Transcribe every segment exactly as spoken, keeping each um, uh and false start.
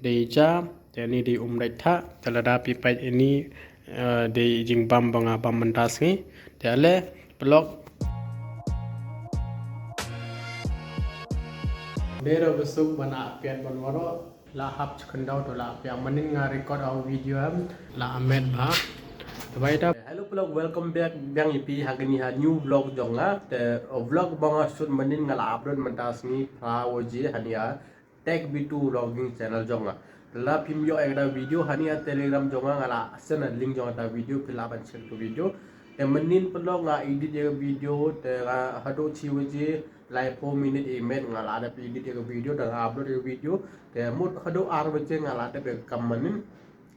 dei ja, te ni dei um dait tha, te lada phi peit ini, eh, dei jingbam ba nga bam mynta sngi, te ale, vlog. Dei ra ba suk ban ap piat ban waroh, la hap chkendau to la ap piat manin nga record au video em, la amet bha. Te bai ta. Hello vlog, welcome back biang ïa phi ha kani ha new vlog jong nga. Te vlog ba nga shoot manin nga la upload mynta sngi phra waje hania. Tech B two Vlogging channel jong nga. Te la phim ïoh ïa ka video hania Telegram jong nga, nga la send link jong ka video, phi lah ban check ka video. Te manin pynlong nga edit ïa ka video, te nga haduh chi waje laiphew minit i met nga la dep edit ïa ka video, te nga upload ïa ka video. Te mut haduh ar waje nga la dep ïa ka kam manin.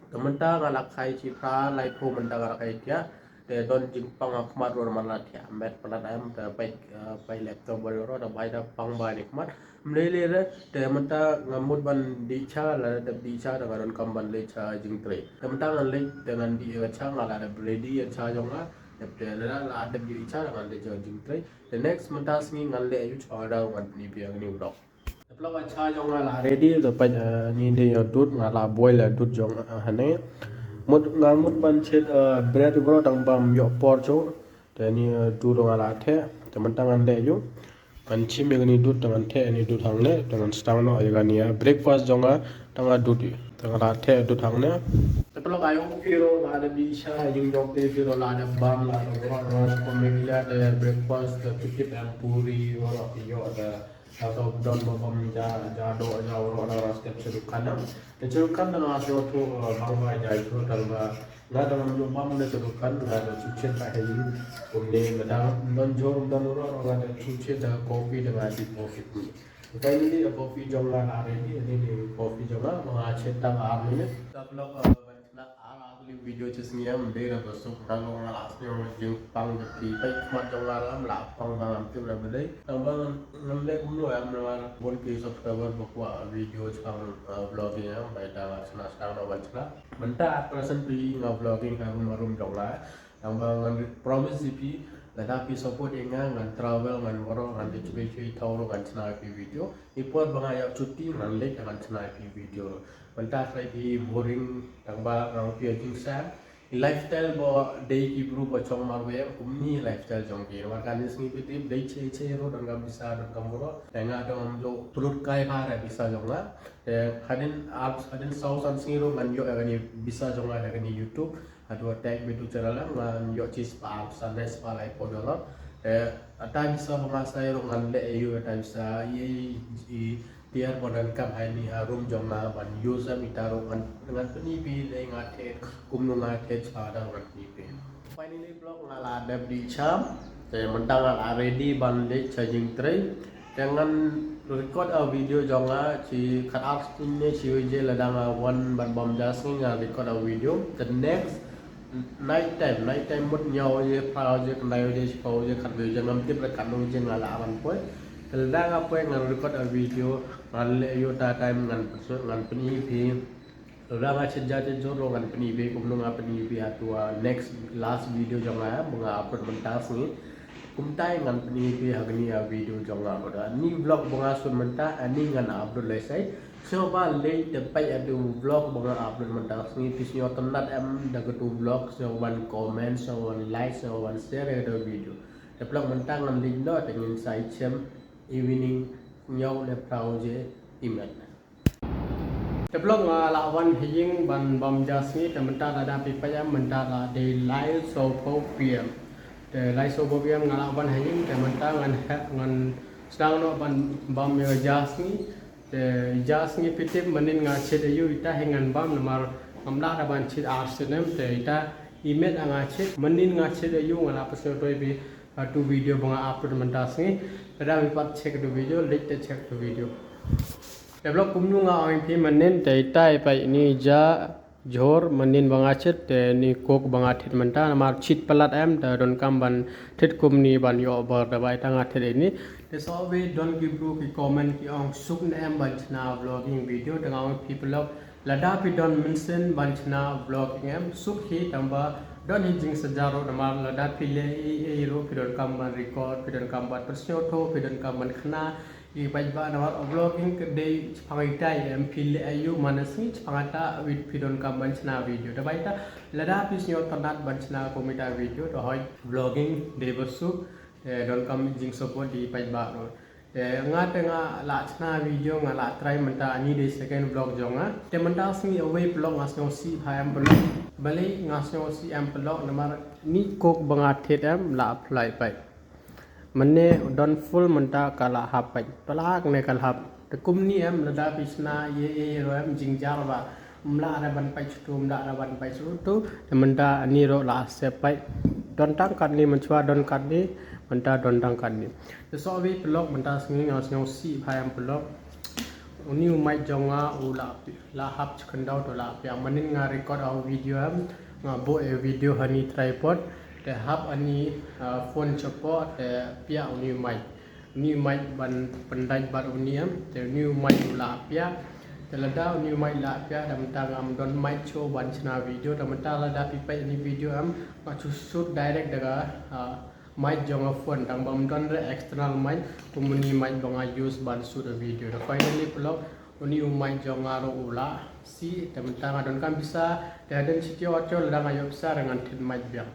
Te mynta nga la khai chi phra laiphew mynta nga la khai thiah. Te don jingpang ha khmat ruh man la thiah met palat em, te bai, eh, bai laptop bai ruh, te bai da pang bai ni khmat. Mlei lei re, te mynta nga mut ban dih cha, la dep dih cha, te nga donkam ban leit cha jingtrei. Te mynta ngan leit, te ngan dih ïa ka cha, nga la dep ready ïa ka cha jong nga. Dep te la, la dep dih cha, te ngan leit cha jingtrei. Te next mynta sngi ngan leh ïa u cha da ngan pyni phi ha kani u vlog. Te vlog, ka cha jong nga la ready, te peit, eh, ni dei ïa dud, nga la boil ïa dud jong, eh, hane. Mut nga mut ban chet, eh, bread bro tang bam ïoh por cho. Te ni, eh, dud nga la theh, te mynta ngan leh ïa u. Ngan chim ïa kani dud, te ngan theh ïa kani dud hangne, te ngan sdang noh ïa kani, eh, breakfast jong nga, tang nga dud ïa. Te nga la theh dud hangne. Te vlog, ai ong phi ruh la dep dih cha, ïing jong phi ruh la dep bam, la dep waroh, waroh, pom ïa ki la te breakfast, te phi tip em puri, waroh, ïoh, te Ka ka don ba bam ja, ja doh ja waroh na step sha dukan na. Te sha dukan na nga shu tu, eh, bang ba ja itu tang ba. Nga tang ba bam na sha dukan, nga da shu chet ba hei. Kumne nga da don jor don waroh, nga da shu chet da coffee da nga di coffee. Finally, a coffee jong nga la ready, ni ni coffee jong nga, nga chet tang ar minit. Ka vlog, eh, Ar ar kali video chi sngi em, dei ra ba suk nga long nga la sngew jingpang da phi. Peit khmat jong nga lam la pang ba ngam tip ra ba dei. Tang ba ngan leh kumno em, namar bun ki subscriber ba kwah video chang, uh, vlogging em, bai da nga chna sdang na ban chna. Mynta at present phi nga vlogging ha room, room jong nga. Tang ba ngan promise ïa phi, lada phi support ïa nga, ngan travel, ngan waroh, ngan leit shuwa shuwa thaw ruh ngan chna ïa phi video. I por ba nga ïoh chuti ngan leit ngan chna ïa phi video. Mynta trai phi boring, tang ba nga ong phi ïa jingsang. I lifestyle ba dei ki bru ba chong marwei em, kumni lifestyle jong ki. Namar kane sngi phi tip dei che che ruh donkam pisa, donkam waroh. Te nga dang ym ju pynlut kai bha ïa pisa jong nga. Te hadien ar, hadien saw san sngi ruh ngan ïoh ïa kane pisa jong nga da kane YouTube. Haduh attack bitu channel ngan ïoh chi spah ar san ne spah laiphew dollar. Te ata pisa ba nga sai ruh ngan leh ïa u ata pisa i, i, i tiar ba donkam ha ini ha room jong nga ban use em, ita ruh ngan, ngan pyni phi lei nga thied, kumno nga thied sha da ngan pyni phi. Finally vlog, nga la dep dih cha, te mynta nga la ready ban leit cha jingtrei. Te ngan record a video jong nga chi khat ar sngi ne chi waje lada nga wan ban bam ja sngi nga record a video. The next Night time, night time mut hynñiew waje, phra waje, khyndai waje, shiphew waje, khatwei waje, ngam tip re katno waje nga lah ban poi. Te lada nga poi ngan record a video, ngan leh ïa u ta time ngan pyn-, ngan pyni phi. Lada nga chet ja chet jor ruh ngan pyni phi, kumno nga pyni phi ha tu a next last video jong nga, ba nga upload mynta sngi. Kumta ngan pyni phi ha kani a video jong nga, ba da ni vlog ba nga shoot mynta, ani ngan upload lehse. Sngewbha leit te peit ïa tu vlog ba nga upload mynta sngi, phi sngewtynnat em da katu vlog, sngewbha ban comment, sngewbha ban like, sngewbha ban share ïa katu video. Te vlog mynta ngan leit noh, te ngin sa ïashem evening hynñiew ne phra waje i miet. Te vlog nga la wan ha ïing ban bam ja sngi, te mynta lada phi peit em mynta la dei lai sawphew P M. Te lai sawphew P M nga la wan ha ïing, te mynta ngan heh, ngan sdang noh ban bam ïa ja sngi. Te ja sngi phi tip mynnin nga chet ïa u ita hi ngan bam namar ngam lah da ban chet ar snem, te ita i miet nga chet, mynnin nga chet ïa u nga la pynsngewthuh ïa phi, ah, tu video ba nga upload mynta sngi. Lada phi pat check tu video, leit te check tu video. Te vlog kumno nga ong ïa phi mynnin, te ita i peit ni ja jhur mynnin ba nga chet, te ni coke ba nga thied mynta namar chet palat em, te donkam ban thied kumni ban ïoh bor, te ba ita nga thied ini. Te sawei don ki bru ki comment ki ong suk ne em ban chna vlogging video, te nga ong ïa phi vlog lada phi don mynsiem ban chna vlogging em suk hi, tang ba don hi jingsjah ruh namar lada phi leh ei ei ruh phi donkam ban record, phi donkam ban pynsngewthuh, phi donkam ban khana Phi paidbah, namar vlogging ka dei shaphang ita, em, phi leh aïu man la sngi, shaphang kata phi donkam ban shna video. Te paidbah, lada phi sngewtynnat ban shna kum ita video, te hooid, vlogging dei ba suk, te donkam jingsupport da i paidbah ruh. Te nga te nga la shna video, nga la try, mynta uni dei second vlog jong nga. Te mynta sngi awei paralok nga sngewsih bha em paralok. Balei nga sngewsih em paralok, namar uni coke ba nga thied em la phlai pat. Mynne don full, mynta ka la hap pat. Palat ne ka la hap. Te kumne em, lada phi shna ïa ïa ruh em, jynjar ba ym lah re ban pait shuh tu, ym lah re ban pait shuh tu. Te mynta uni ruh la sep pat. Don tang katne, mynshuwa don katne, mynta don tang katne. Te shu wei paralok, mynta sngi nga sngewsih bha em paralok. Uni u mic jong nga u la, la hap sha khyndew, te la piak. Mynnin nga record ïa u video em, nga buh ïa u video ha uni tripod, te hap uni, ah, phone shapoh, te piak uni u mic. Uni u mic ban pyndait bad uni em, te uni u mic u la piak. Te lada uni u mic la piak, te mynta ngam don mic shuh ban shna video, te mynta lada phi peit uni video em, nga shu shoot direct da ka, ah, mic jong ka phone, tang ba ym don re external mic kum uni mic ba nga use ban shoot video. Te finally paralok, uni u mic jong nga ruh u la sih, te mynta nga donkam pisa, te hadien shi taïew ar taïew lada nga ïoh pisa te ngan thied mic biang.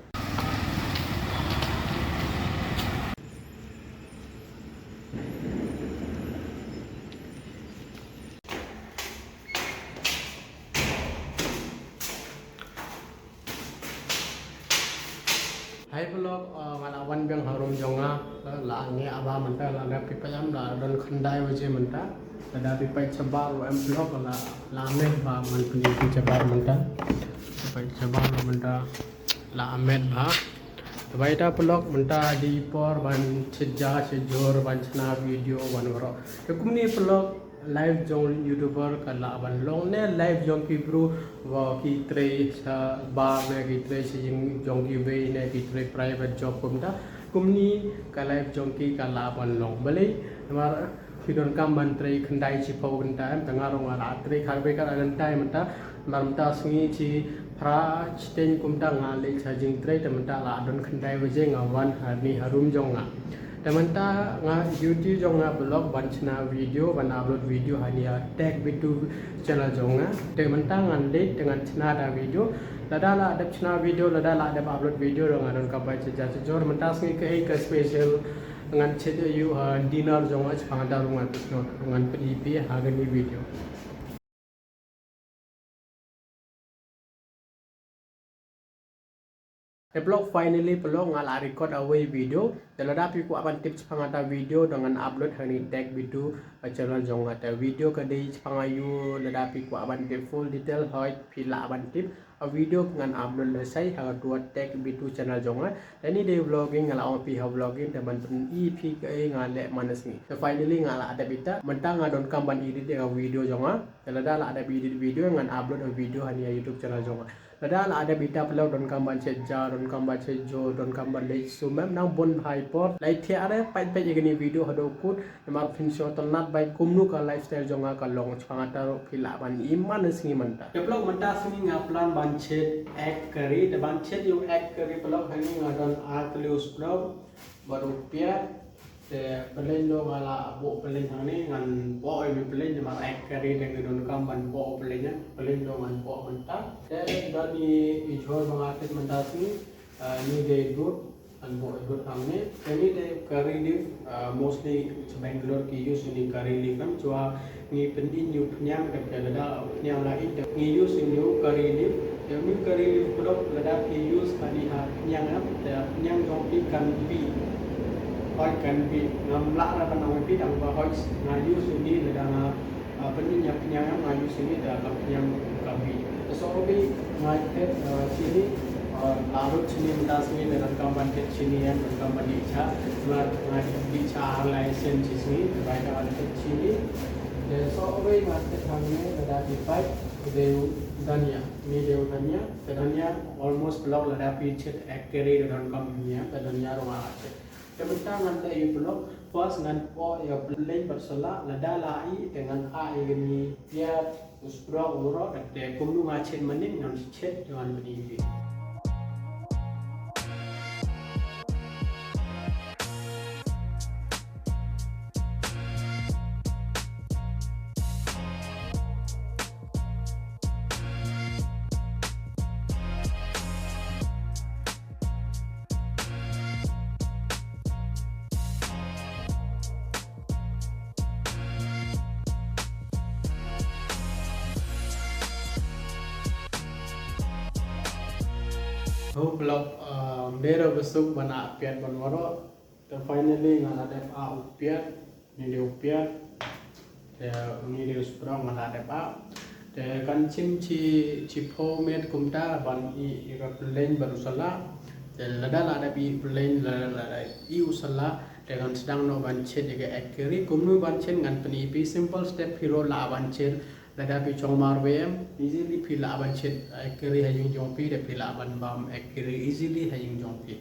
Hi paralok, ah, nga la wan biang ha room jong nga, ah, la ngi aba mynta la dep phi peit em la don khyndai baje mynta. Lada phi peit shabar ruh em paralok la, la met bha, ngan pyni phi shabar mynta. Phi peit shabar ruh mynta la met bha. Te bai ta paralok mynta dei por ban shet ja shet jhur ban shna video ban waroh. Te kumne paralok, life jong YouTuber ka lah ban long ne life jong ki bru, wa ki trei shabar ne ki trei sha ïing jong kiwei ne ki trei private job kumta. Kumne ka life jong ki ka lah ban long. Balei? Namar phi donkam ban trei khyndai shiphew kynta em, te nga ruh nga la trei khatwei khatar kynta mynta. Namar mynta sngi shi phra shiteng kumta nga leit sha jingtrei, te mynta la don khyndai baje nga wan ha ni ha room jong nga. Te mynta nga duty jong nga paralok ban shna video, ban upload video ha ni ha Tech Bitu channel jong nga. Te mynta ngan leit te ngan shna da video. Lada la dep shna video, lada la dep upload video ruh nga donkam ban shet ja shet jhur. Mynta sngi kaei ka special ngan shet ïa u, ah, dinner jong nga, shaphang kata ruh ngan pyni, ngan pyni phi ha kane video. Te paralok, finally paralok nga la record awei video. Te lada phi kwah ban tip shaphang kata video, to ngan upload ha ni Tech Bitu, ah, channel jong nga. Te video ka dei shaphang aiu, lada phi kwah ban tip full detail hooid phi lah ban tip. A video ngan upload lashai ha ka Tech Bitu channel jong nga. Te ni dei vlogging, nga la ong phi ha vlogging, te ban pyni phi kaei nga leh man la sngi. Te finally nga la dep ita, mynta nga donkam ban edit ïa ka video jong nga. Te lada la dep edit video ngan upload ïa video ha ni ha YouTube channel jong nga. Lada la dep ita paralok donkam ban shet ja, donkam ban shet jhur, donkam ban leit sum em, nang bun bha i por. Lai thiah re peit peit ïa kane video haduh kut. Namar phin sngewtynnat bha kumno ka lifestyle jong nga ka long, shaphang kata ruh phi lah ban i man la sngi mynta. Te paralok mynta sngi nga plan ban shet egg curry, te ban shet ïa u egg curry paralok hangne nga don ar tylli u sprouts bad u piat. Te pyllein ruh nga la buh pyllein hangne, ngan buh ïa u pyllein namar egg curry te nga donkam ban buh pyllein, pyllein ruh ngan buh mynta. Te don i jhur ba nga thied mynta sngi, ah, ni dei dud, ngan buh dud hangne. Te ni dei curry leaf, ah, mostly sha Bangalore ki use ïa u curry leaf, namar shuwa ngi pyni ïa u phniang, te lada phniang la ïeit te ngi use ïa u curry leaf. Te u curry leaf paralok lada phi use ha ni ha phniang em, te phniang jong phi kan bih. Hooid kan bih, ngam lah re ban ong ïa phi tang ba hooid nga use ïa u lada nga Ah, pynïap ïa phniang nga use ïa ini da ka phniang ka bih. Te shuh bih nga thied, ah, shini, ah, la rut shini mynta sngi, te donkam ban thied shini, eh, donkam ban dih cha. Nga, nga dih cha ar lai sien shi sngi, te bai da ban thied shini. Te shuh bih nga thied hangne, te da dih bai, te dei u dhania, ni dei u dhania, te dhania almost paralok lada phi thied egg curry te donkam ïa, te dhania ruh nga thied. Te mynta ngan leh ïa u paralok, first ngan poh ïa u pyllein bad sohla, lada la ih te ngan ah ïa kine piat, u sprouts, u ro, te kumno nga shet mynnin ngan shet, te ngan mynnin ïa. Hope lok, um, dei ruh ba suk ban ah piat ban waroh. Te finally nga la dep ah u piat, ni dei u piat. Te ni dei u sprong nga la dep ah. Te kan chim chi, chi phew minit kumta ban ïoh ïa ka pyllein bad u salah. Te lada la dep ïoh pyllein, la, la, la ïoh u salah. Te kan sdang noh ban chet ïa ka egg curry. Kumno ban chet ngan pyni ïa phi, simple step, phi ruh lah ban chet. Lada phi shong marwei em, easily phi lah ban chet egg curry ha ïing jong phi, da phi lah ban bam egg curry easily ha ïing jong phi.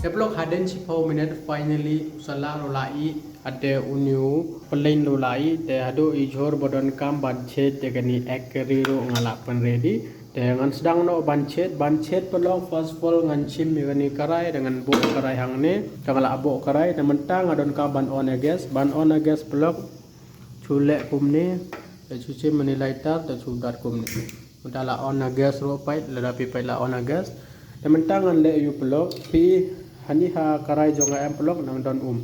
Te paralok, hadien shiphew minit, finally u salah ruh la ih. Hate une u pyllein ruh la ih, te haduh i jhur ba donkam ban chet ïa kane egg curry ruh nga la pynready. Te ngan sdang noh ban chet, ban chet paralok, first of all ngan shim ïa kane karai, te ngan buh karai hangne, te nga la buh karai, te mynta nga donkam ban on ïa gas, ban on ïa gas paralok, shu leh kumne, te shu shim ïa kane lighter, te shu dat kumne. Mynta la on ïa gas ruh peit, lada phi peit la on ïa gas. Te mynta ngan leh ïa u paralok, phi hani ha karai jong nga em paralok nang don um.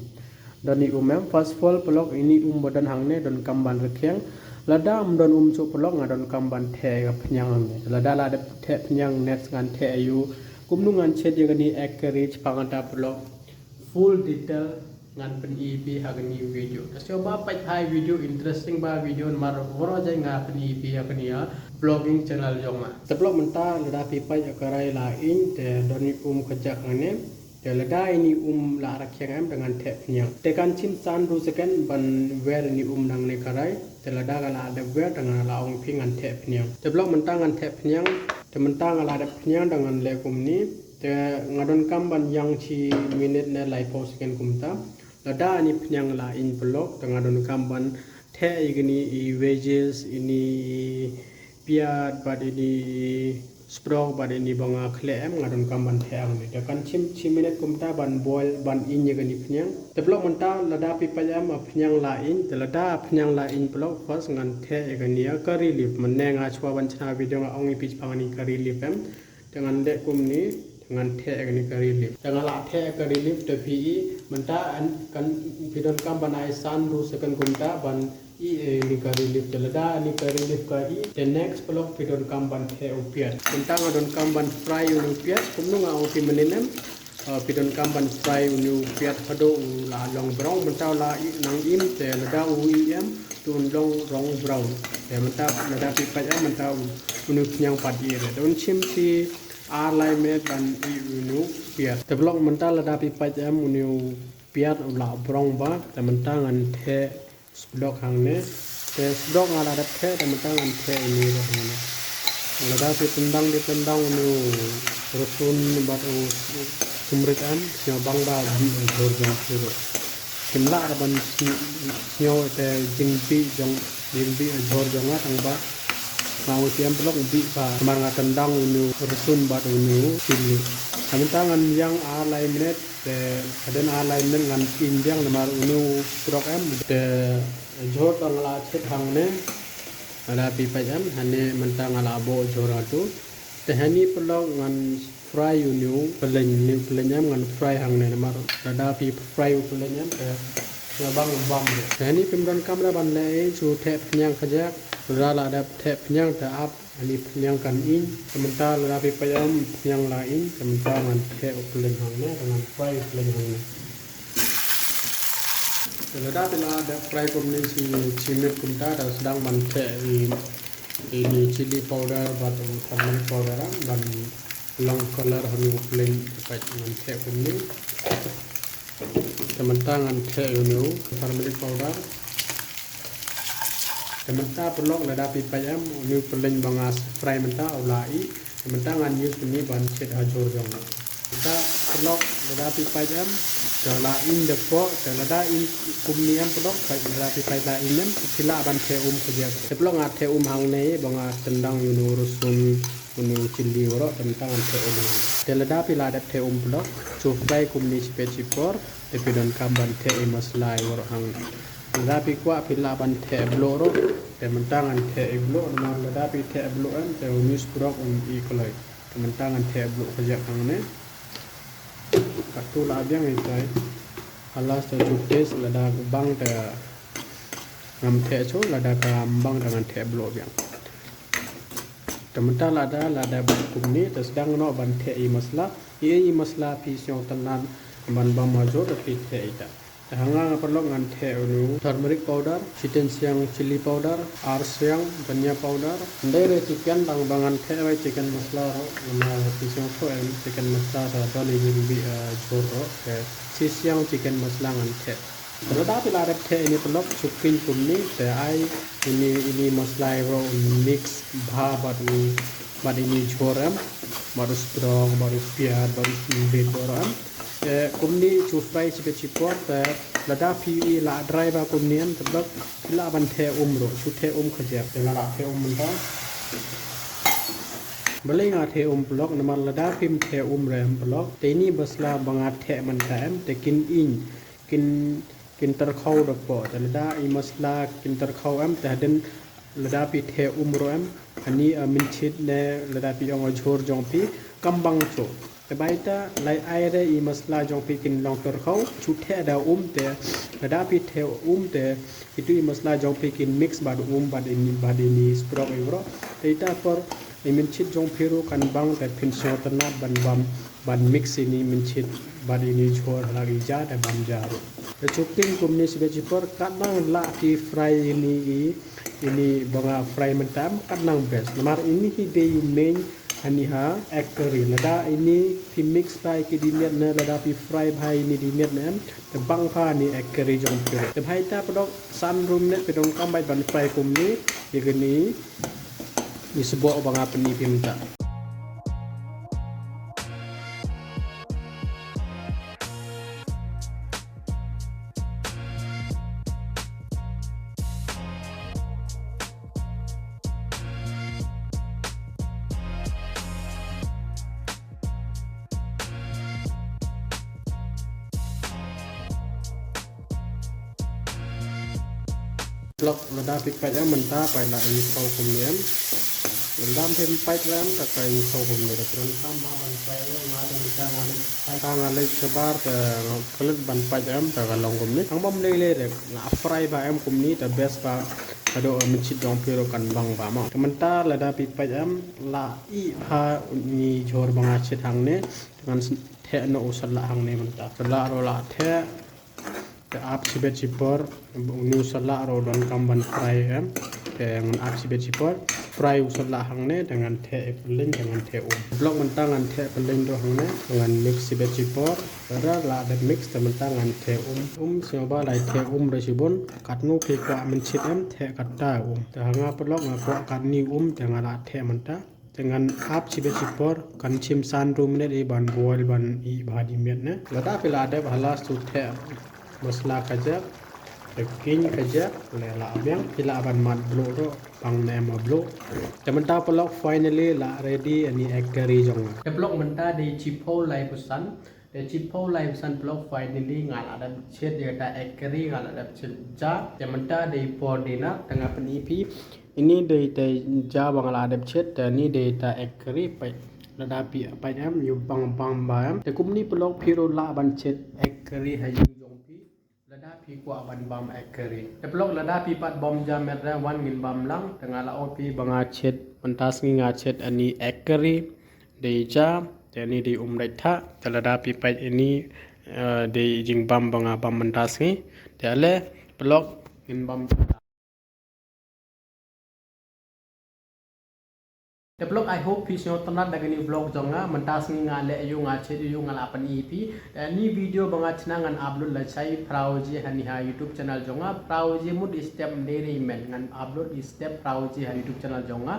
Don i um em, first of all paralok, ini um ba don hangne donkam ban rkhiang. Lada ym don um shuh paralok nga donkam ban theh ïa ka phniang hangne. Lada la dep theh phniang, next ngan theh ïa u kumno ngan chet ïa kane egg curry shaphang kata paralok. Full detail ngan pyni ïa phi ha kane video. Te sngewbha peit ha i video, interesting bha i video namar baroh jait nga pyni ïa phi ha kane ka vlogging channel jong nga. Te paralok mynta lada phi peit ïa karai la ih, te don i um kajak hangne. Te lada ini um la rkhiang em te ngan theh phniang. Te kan shim san hynriew second ban wer ini um nangne karai. Te lada ka la dep wer te nga la ong phi ngan theh phniang. Te paralok mynta ngan theh phniang. Te mynta nga la dep phniang te ngan leh kumne. Te nga donkam ban ïeng shi minit ne laiphew second kumta. Lada ini phniang la ih paralok te nga donkam ban theh ïa kine i veggies, ini i piat bad ini i sprok bad ini ba nga khleh em, nga donkam ban theh hangne. Te kan shim shi minit kumta ban boil, ban ih ïa kane phniang. Te paralok mynta lada phi peit em, phniang la ih, te lada phniang la ih paralok, first ngan theh ïa kane ka curry leaf. Mynne nga shuwa ban shna video nga ong ïa phi shaphang kane ka curry leaf em. Te ngan leh kumne, te ngan theh ïa kane ka curry leaf. Te nga la theh ïa ka curry leaf, te phi ih, mynta kan, phi donkam ban ai san hynriew second kumta ban ih ïa kane ka curry leaf. Te lada kane ka curry leaf ka ih, te next paralok phi donkam ban theh u piat. Mynta nga donkam ban fry une u piat, kumno nga ong ïa phi mynnin em. Uh, phi donkam ban fry une u piat haduh u la long brown, mynta u la ih nang im, te lada u ih em, te un long rong brown. Te mynta lada phi peit em, mynta u, une u phniang pat ih re. Te un shim shi ar lai minit ban ih une u piat. Te paralok mynta lada phi peit em, une u piat u la brown bha, te mynta ngan theh spdok hangne. Te spdok nga la dep theh, te mynta ngan theh ïa une ruh hangne. Lada phi tyndang, phi tyndang une u rsun bad u, u turmeric em, sngewbha ba bih ïa u jhur jong phi ruh. Phim lah ban sngew, sngew te jingbih jong, jingbih ïa u jhur jong nga tang ba nga ong ïa phi em paralok bih bha namar nga tyndang une u rsun bad une u chilli. Te mynta ngan ïeng ar lai minit. Te hadien ar lai minit ngan im biang namar une u spdok em. Te jhur te nga la chet hangne. Lada phi peit em, hangne mynta nga la buh jhur hato. Te hangne paralok ngan fry une u pyllein, une u pyllein em ngan fry hangne namar lada phi fry u pyllein em te nga bang bam. Te hangne phim donkam da ban leh ei, shu theh phniang kajak. Lada la dep theh phniang te ap. Ani phniang kan ih, te mynta lada phi peit em phniang la ih, te mynta ngan theh u pyllein hangne, te ngan fry u pyllein hangne. Te lada phi la dep fry kumne shi, shi minit kumta, te sdang ban theh i, i chilli powder bad u turmeric powder, ah, ban long colour ha une u pyllein, peit ngan theh kumne. Te mynta ngan theh ïa une u turmeric powder. Te mynta paralok lada phi peit em, une u pyllein ba nga fry mynta u la ih. Te mynta ngan use une ban chet ha jhur jong nga. Mynta paralok lada phi peit em, te la ih da pok, te lada ih kumne em paralok, peit lada phi peit la ih em, phi lah ban theh um kajak. Te paralok nga theh um hangne ba nga tyndang ïa une u rsun, une u chilli waroh, te mynta ngan theh um hangne. Te lada phi la dep theh um paralok, shu fry kumne shi peit shi por, te phi donkam ban theh i masala waroh hangne. Lada phi kwah phi lah ban theh bluh ruh, te mynta ngan theh i bluh, namar lada phi theh bluh em, te une u spdok um ih kloi. Te mynta ngan theh bluh kajak hangne. Katto la biang itai. Halas te ju test lada bang te ngam theh shuh, lada kam bang te ngan theh bloh biang. Te mynta lada, lada bang kumne, te sdang noh ban theh i masala. I, i masala phi sngewtynnad ban bam ha jhur te phi theh ita. Te ha nga paralok ngan theh uni u turmeric powder, shiteng siang chili powder, ar siang dhania powder. Ym dei re chicken tang ba ngan theh re chicken masala ruh, namar phi sngewthuh em chicken masala te don i jingbih, eh, jhur ruh. Te shi siang chicken masala ngan theh. Te lada phi la dep theh ine paralok, shu kheiñ kumne, te ai ine, ine masala ruh mix bha bad u, bad ine jhur em, bad u sprouts, bad u piat, bad u bit bor em. Te kumne shu fry shibit shipor, te lada phi i la dry bha kumne em, te paralok phi lah ban theh um ruh, shu theh um khajiak, te nga la theh um mynta. Balei nga theh um paralok, namar lada phim theh um re em paralok, te ine masala ba nga theh mynta em, te kin ing, kin, kin tyrkhaw da poh, te lada i masala kin tyrkhaw em, te hadien lada phi theh um ruh em, hani, eh, mynchit ne lada phi ong jhur jong phi kam bang shuh. Te ba ita lai ai re i masala jong phi kin long tyrkhaw, shu theh da um te, lada phi theh um te, itu i masala jong phi kin mix bad um bad ine, bad ine sprouts i ruh. Te ita por i mynchit jong phi ruh kan bang te phin sngewtynnad ban bam, ban mix ine mynchit bad ine jhur ha la i ja te bam ja ruh. Te shu kheiñ kumne shibit shipor, katba lah phi fry ine i, ine ba nga fry mynta em, katba best. Namar ine hi dei main hani ha egg curry. Lada ine phi mix bha ïa ki dimiet ne, lada phi fry bha ine dimiet ne em, te bang bha ine egg curry jong phi. Te bha ita paralok san rum ne phi donkam bha ban fry kumne ïa kine, ine sboh ba nga pyni phi mynta. Paralok lada phi peit em mynta peit la i khaw kumne em. Lada phim peit lem ta ka i khaw kumne da pran kam ba ban peit lem ma da mynta nga leit peit ka nga leit shabar ta klet ban peit em ta ka long kumne. Ang bam lei lei de la fry ba em kumne ta best ba. Ado mynchit jong phi ruh kan bang ba ma. Te mynta lada phi peit em la i ha uni jhur ba nga chet hangne. Te ngan theh noh u salah hangne mynta. Salah ruh la theh. Te ap shibit shipor, uni u salah ruh donkam ban fry em. Te ngan ap shibit shipor, fry u salah hangne, te ngan theh i pylleng, te ngan theh um. Paralok mynta ngan theh pylleng ruh hangne, te ngan mix shibit shipor. Lada la dep mix, te mynta ngan theh um. Um sngewbha lai theh um re shibun, katno phi kwah mynchit em, theh katta um. Te ha nga paralok nga kwah katne um, te nga la theh mynta. Te ngan ap shibit shipor, kan shim san rum minit i ban boil ban i bha dimiet ne. Lada phi la dep hala shu theh masala kajak, te kheiñ kajak, le la biang, phi lah ban mad bloh ruh, pang ne ma bloh. Te mynta paralok finally la ready ani egg curry jong nga. Te paralok mynta dei shiphew laiphew san, te shiphew laiphew san paralok finally nga la dep chet ïa kata egg curry nga la dep chet ja. Te mynta dei por dinner te nga pyni phi. Ini dei te ja ba nga la dep chet, te ini dei ta egg curry peit. Lada phi peit em, ïoh bang bang ba em. Te kumne paralok phi ruh lah ban chet egg curry ha ïing jong phi. Lada phi kwah ban bam egg curry. Te paralok lada phi pat bam ja met re wan ngin bam lang. Te nga la ong phi ba nga chet, mynta sngi nga chet ani egg curry. Dei ja, te ani dei um dei tha. Te lada phi peit ini, eh, dei jingbam ba nga bam mynta sngi. Te ale paralok ngin bam ja. Te paralok, I hope phi sngewtynnad da kane vlog jong nga. Mynta sngi nga leh ïa u, nga chet ïa u, nga la pyni ïa phi. Te ani video ba nga chna ngan upload lashai phra baje hani ha YouTube channel jong nga. Phra baje mut i step, ym dei re i miet, ngan upload i step phra baje ha YouTube channel jong nga.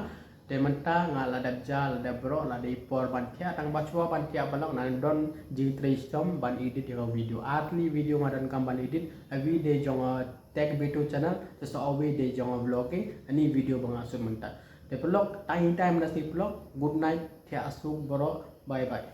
Te mynta nga la dep ja, la dep baroh, la dei por ban thiah, tang ba shuwa ban thiah paralok ngan don jingtrei shitom ban edit ïa ka video. Ar tylli video nga donkam ban edit, iwei dei jong, uh, Tech Beto channel, te sa iwei dei jong vlogging, ani video ba nga shoot mynta. Te paralok, tang ita mynta sngi paralok, good night, thiah suk baroh, bye bye.